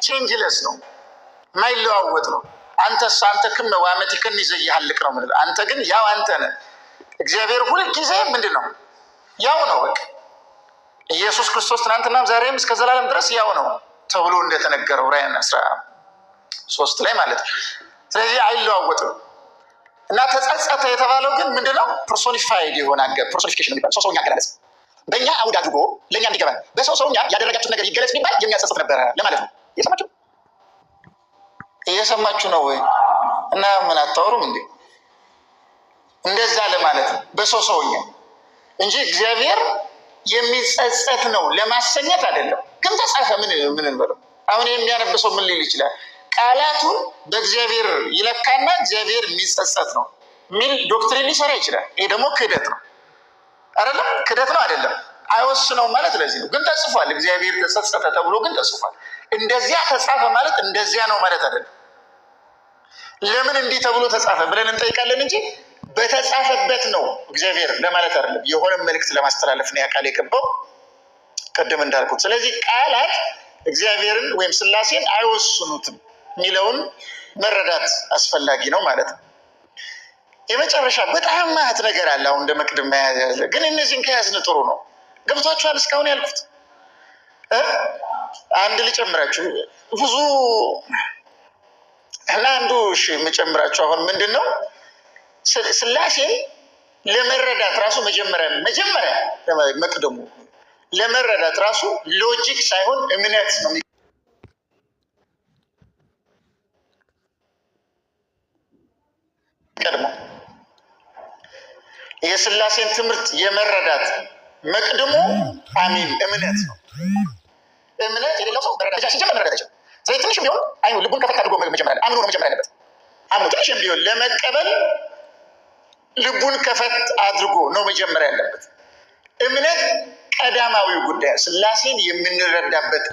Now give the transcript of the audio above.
Changeless ነው፣ የማይለዋወጥ ነው። አንተስ አንተ ክመ ወአመቲከኒ ዘኢየኀልቅ ነው የምንለው። አንተ ግን ያው አንተ ነህ። እግዚአብሔር ሁልጊዜ ምንድን ነው? ያው ነው። በቃ ኢየሱስ ክርስቶስ ትናንትናም ዛሬም እስከ ዘላለም ድረስ ያው ነው ተብሎ እንደተነገረው ራዕይ 13 ላይ ማለት ነው። ስለዚህ አይለዋወጥም። እና ተጸጸተ የተባለው ግን ምንድነው? Personified የሆነ personification የሚባል ሰው ሰውኛ አገላለጽ በእኛ አውድ አድርጎ ለእኛ እንዲገባን በሰው ሰውኛ ያደረጋችሁት ነገር ይገለጽ ቢባል የሚያጸጽት ነበረ ለማለት ነው። እየሰማችሁ እየሰማችሁ ነው ወይ? እና ምን አታወሩም እንዴ? እንደዛ ለማለት ነው በሰው ሰውኛ እንጂ እግዚአብሔር የሚጸጸት ነው ለማሰኘት አይደለም። ግን ተጻፈ፣ ምን ምን እንበለው? አሁን የሚያነብሰው ምን ሊል ይችላል? ቃላቱን በእግዚአብሔር ይለካና እግዚአብሔር የሚጸጸት ነው የሚል doctrine ሊሰራ ይችላል። ይሄ ደግሞ ክህደት ነው አይደለም? ክህደት ነው አይደለም? አይወስነውም ማለት ለዚህ ነው። ግን ተጽፏል። እግዚአብሔር ተጸጸተ ተብሎ ግን ተጽፏል። እንደዚያ ተጻፈ ማለት እንደዚያ ነው ማለት አይደለም። ለምን እንዲህ ተብሎ ተጻፈ ብለን እንጠይቃለን እንጂ በተጻፈበት ነው እግዚአብሔር ለማለት አይደለም። የሆነ መልእክት ለማስተላለፍ ነው ያ ቃል የገባው ቅድም እንዳልኩት። ስለዚህ ቃላት እግዚአብሔርን ወይም ስላሴን አይወስኑትም የሚለውን መረዳት አስፈላጊ ነው ማለት ነው። የመጨረሻ በጣም ማህት ነገር አለ። አሁን እንደ መቅድም መያዝ ያለ ግን እነዚህን ከያዝን ጥሩ ነው። ገብቷችኋል? እስካሁን ያልኩት አንድ ልጨምራችሁ ብዙ እና አንዱ እሺ የምጨምራችሁ አሁን ምንድን ነው፣ ስላሴን ለመረዳት ራሱ መጀመሪያ መጀመሪያ መቅደሙ ለመረዳት ራሱ logic ሳይሆን እምነት ነው የሚቀድመው። የስላሴን ትምህርት የመረዳት መቅድሙ አሚን እምነት ነው። እምነት የሌለው ሰው መረዳት ሲጀመር መረዳት አይችልም። ስለዚህ ትንሽም ቢሆን አይኑ ልቡን ከፈት አድርጎ መጀመሪያ አምኖ ነው መጀመሪያ ያለበት። አምኖ ትንሽም ቢሆን ለመቀበል ልቡን ከፈት አድርጎ ነው መጀመሪያ ያለበት። እምነት ቀዳማዊ ጉዳይ ስላሴን የምንረዳበት